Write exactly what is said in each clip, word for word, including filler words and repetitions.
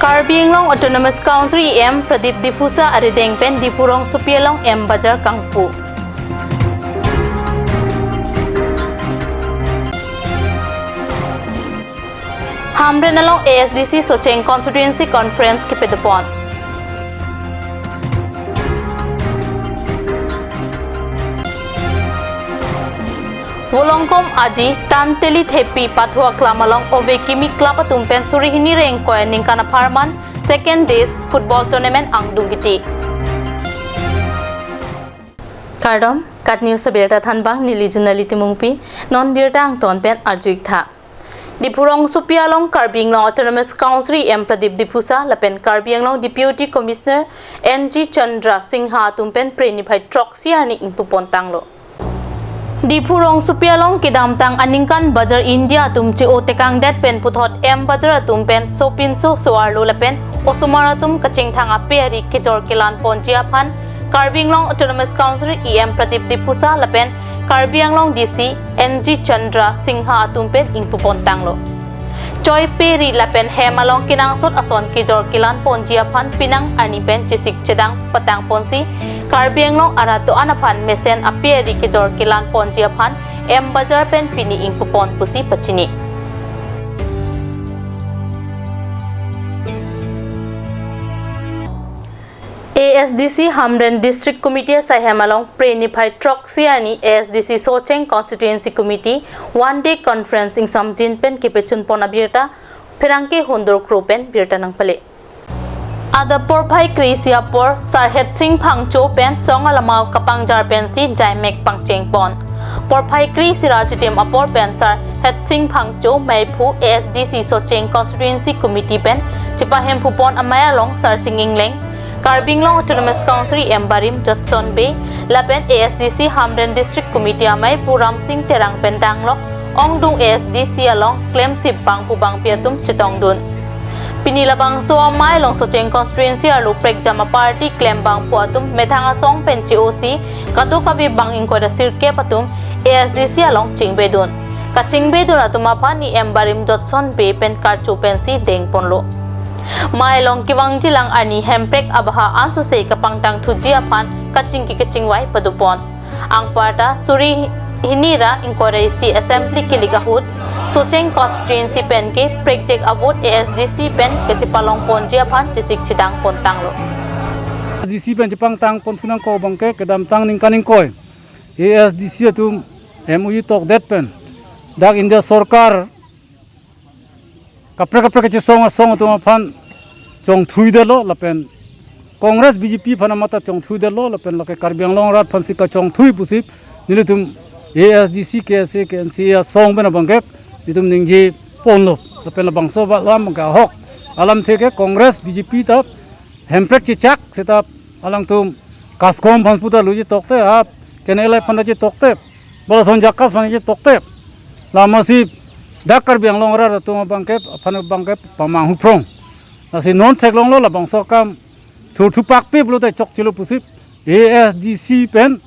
Karbi Anglong Autonomous Council E M Pradip Diphusa arideng pen Diphu rongsopi along M Bazar kangpu. Hamren along A S D C Socheng Constituency Conference kepadopon. Volongkom Aji Tanteli Thepi Pathu Aklam along ove kimi club atum pen suri hini ingkoi aningkan apharman second days football tournament angdung kiti. Kardom, KAT News abirta thanbang neli Junali Timungpi, non birta angton pen arju-ik tha. Diphu rongsopi along Karbi Anglong Autonomous Council E M Pradip Diphusa lapen Karbi Anglong Deputy Commissioner N G Chandra Singha atum pen Phre niphai throksi arni ingpupon tanglo. Diphu rongsopi along kedamtang aningkan Bazar India atum che-o tekangdet pen puthot M Bazar atum pen sopinso so-arlo lapen osomar atum kachingthang ape ari kejor kelan ponji aphan Karbi Anglong Autonomous Council E M Pradip Diphusa lapen Karbi Anglong D C N G Chandra Singha atum pen ingpupon tanglo. Choi pe ri lapen hem along kenangsot ason kejor kelan ponji aphan penang arni pen chesik chedang patang ponsi Karbi Anglong arat do-an aphan mesen ape ari kejor kelan ponji aphan M Bazar pen pini ingpupon pusi pachini. A S D C Hamren District Committee asaihem along Phre niphai throksi arni A S D C Socheng Constituency Committee One Day Conference ingsamjin pen kepachunpon abirta pherangke Hundur Kro pen birta nangpale. Adap porphai kre-isi apor Sar Hetsing Phangcho pen song alama kapangjar pensi jaimek pangchengpon. Porphai kre-isi ra chitim apor pen Sar Hetsing Phangcho meiphu A S D C Socheng Constituency Committee pen chepahemphupon amei along Sar Sing Ingleng, Karbi Anglong Autonomous Council E M barim Jotson Bey lapen A S D C Hamren District Committee amei pu Ramsing Terang pen danglok ongdung A S D C along klemsip bangphu bangpi atum chetongdun. Pini labangso amei along Socheng Constituency arlo prekjam aparty klem bangphu atum methang asong pen che-osi kadokave bang ingkoi ra sirkep atum A S D C along chingbedun. Kachingbedun atum aphan E M barim Jotson Bey pen karcho pensi dengponlo. Mei along kevangjilang arni Hemprek abaha ansose kapangtang thuji aphan kachingki kachingvai padopon. Anparta suri hini ra ingkoi ra isi assembly kelik ahut Socheng Constituency pen ke prekjak avote A S D C pen kachepalong ponji aphan chesik chedang pontanglo. A S D C pen chepangtang ponthu nangkok abangke kedamtang ningkan ingkoi A S D C atum M O U tokdet pen dak India sorkar kaprek kaprek kachesong asong atum aphan chongthuidetlo lapen Congress B J P aphan amat ta chongthuidetlo lapen lake Karbi Anglong arat aphansi kachongthui pusi nelitum A S D C, K S A, K N C A asong pen abangke nelitum ningjeponlo lapen labangso alam abangke ahok alamthe ke Congress B J P ta Hemprek chechak seta alangtum KASCOM aphan puta luji tokte, ha, K N L A aphan ta chetokte, balason JACAS aphan ta chetokte. Lamasi dak Karbi Anglong arat atum abangke aphan abangke pamanghu phrong. Lasi non theklonglo labangso akam thurthu pakpi pulote chokchelo pusi A S D C pen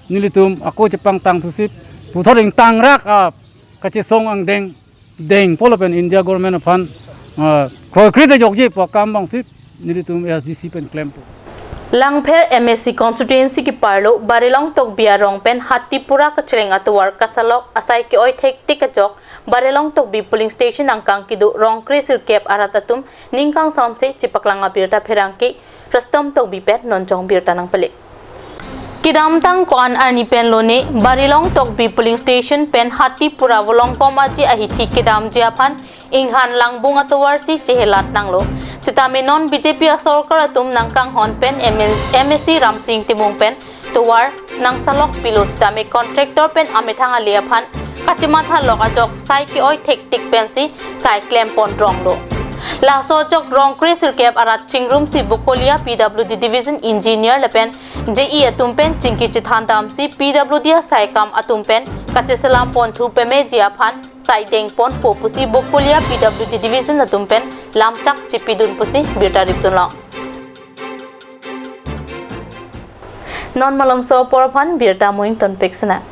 nelitum ako chepangtang thusi puthot ingtangrak a kachesong angdeng dengpo lapen India government aphan, ah, kroikre te jokjepo akam abangsi nelitum A S D C pen klempo. Langpher M A C constituency keparlo Barilong Tokbi arong pen Hatipura kacheleng atovar kasalok asai ke-oi thektik ajok Barilong Tokbi polling station angkang kedo rongkre sirkep arat atum ningkangsamse chepaklang abirta pherangke Rustom Tokbi pen nonjong birta nangpale. Kedamtang ko-an arni pen lone Barilong Tokbi polling station pen Hatipura Volongkom Aji ahithi kedamji aphan inghan langbung atovarsi chehelat nanglo. Sitame non B J P asorkar atum nangkanghon pen M N, M A C Ramsing Timung pen tovar nangsalok pilo sitame contractor pen amethang ale aphan kachemathalok ajok sai ke-oi thektik pensi sai klempon ronglo. Laso ajok rongkre sirkep arat chingrumsi Bokolia P W D division engineer lapen J E atum pen chingki chethan damsi P W D asai kam atum pen kacheselam ponthu pemeji aphan sai dengponpo pusi Bokolia P W D division atum pen lamchak chepidun pusi birta ripdunlong. Non malomso apor aphan birta moing tonpek sena.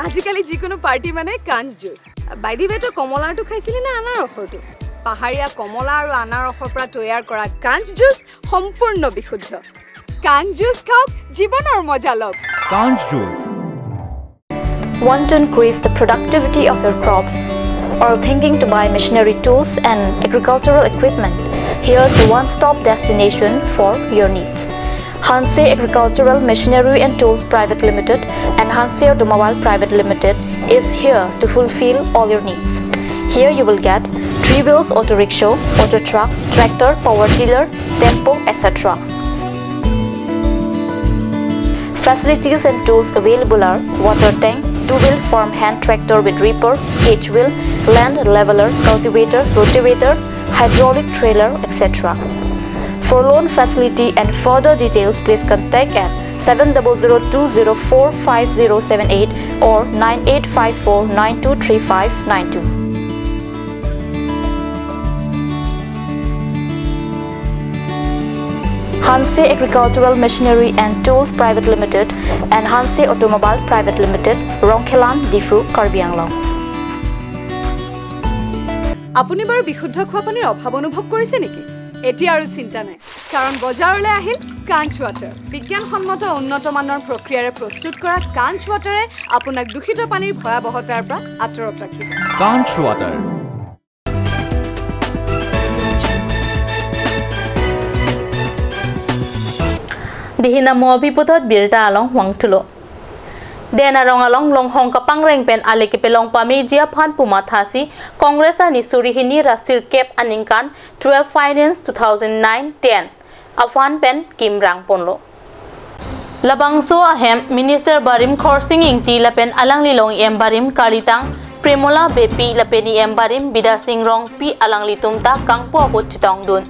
আজিকালি যিকোনো পাৰ্টি মানে কাঞ্চ juice. By the ৱে, তই কমলাৰটো খাইছিলি নে আনাৰসৰটো? পাহাৰীয়া কমলা আৰু আনাৰসৰ পৰা তৈয়াৰ কৰা কাঞ্চ জুচ সম্পূৰ্ণ বিশুদ্ধ। কাঞ্চ জুচ খাওক, জীৱনৰ মজা লওক। Kanch juice. Want to increase the productivity of your crops? Or thinking to buy machinery tools and agricultural equipment? Here's the one-stop destination for your needs. Hanse Agricultural Machinery and Tools Private Limited and Hanse Automobile Private Limited is here to fulfill all your needs. Here you will get three wheels auto rickshaw, auto truck, tractor, power tiller, tempo, et cetera. Facilities and tools available are water tank, two-wheel farm hand tractor with reaper, cage wheel, land leveler, cultivator, rotavator, hydraulic trailer, et cetera. For loan facility and further details, please contact at seven double zero two zero four five zero seven eight or nine eight five four nine two three five nine two. Hanse Agricultural Machinery and Tools Private Limited and Hanse Automobile Private Limited, Rongkhelan, Diphu, Karbi Anglong. আপুনি বাৰু বিশুদ্ধ খোৱা পানীৰ অভাৱ অনুভৱ কৰিছে নেকি? এতিয়া আৰু চিন্তা নাই, কাৰণ বজাৰলৈ আহিল কাঞ্চ ৱাটাৰ। বিজ্ঞানসন্মত উন্নত মানৰ প্ৰক্ৰিয়াৰে প্ৰস্তুত কৰা কাঞ্চ ৱাটাৰে আপোনাক দূষিত পানীৰ ভয়াৱহতাৰ পৰা আঁতৰত ৰাখিব। Kanch water. Dihina mo api puthot birta along wangthulo. Den arong along longhong kapangreng pen ale kepelong pameji aphan pumathasi Congress arni suri hini ra sirkep aningkan, twelve Finance two thousand nine ten aphan pen kimrang ponlo. Labangso ahem Minister barim Khorsing Ingti lapen alangli long E M barim kalitang Premola Beypi lapen E M barim Bidya Sing Rongpi alanglitum ta kangpu ahut chetongdun.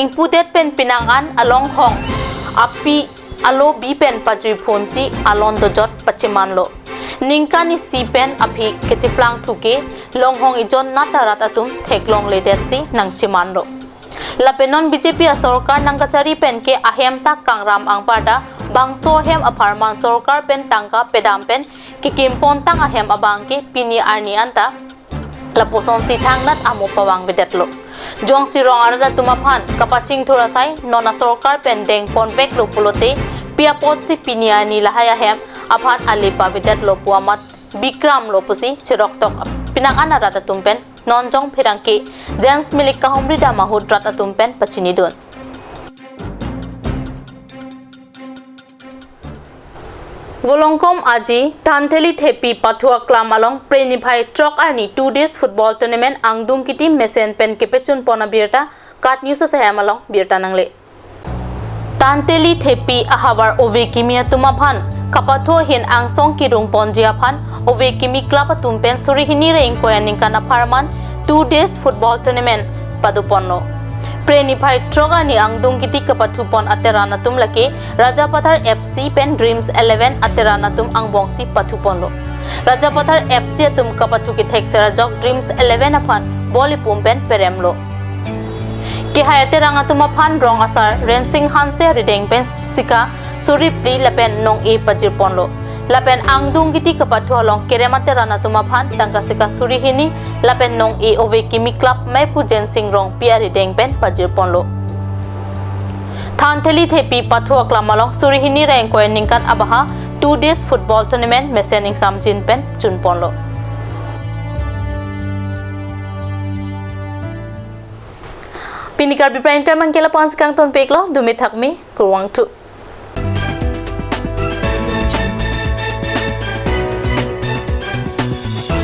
Ingpudet pen penang an alonghong api alo bi pen pajuiphunsi alon dojot pachemanlo. Ningkan isi pen aphi kecheplang thuke longhong ejonnat arat atum theklongledetsi nangchemanlo. Lapen non B J P asorkar nangkachari pen ke ahem ta kangram anparta bangso ahem apharman sorkar pen tangka pedam pen kekimpontang ahem abang ke pini arni anta lapuson si thangnat amo pavangvedetlo. Jongsi rong arat atum aphan kapachingthur asai non asorkar pen dengponveklo pulote pi apotsi pini arni lahai ahem aphan ale pavedetlo pu amat bikramlo pusi cheroktok penang an arat atum pen non jong pherangke James Milik kahumri dam ahut rat atum pen pachinidun. Volongkom aji Thantheli Thepi Pathu Aklam along Pre niphai throk arni two days football tournament angdung kiti mesen pen kepechunpon abirta KAT News ahem along birta nangle. Thantheli Thepi ahavar ove kimi atum aphan kapathu ahin angsong kirungponji aphan ove kimi club atum pen suri hini ra ingkoi aningkan apharman two days football tournament padoponlo. Pre niphai throk arni angdung kiti kapathupon ateran atum lake Rajapathar F C pen Dreams Eleven ateran atum angbongsi pathuponlo. Rajapathar F C atum kapathu kethek serajok Dreams Eleven aphan ball ipum pen peremlo. Kehai aterang atum aphan rong asar Rensing Hanse arideng pen sika suri phli lapen nong-e pajirponlo. Lapen angdung kiti kapathu along kerem ateran atum aphan tangka sika suri hini lapen nong-e ove kimi club maipu Jensing Rongpi arideng pen pajirponlo. Thantheli Thepi Pathu Aklam along suri hini ra ingkoi aningkan abaha two days football tournament mesen ingsamjin pen chunponlo. Pini Karbi Prime Time anke lapu-an si kangtonpiklo, dumi thakmi, kurvangthu.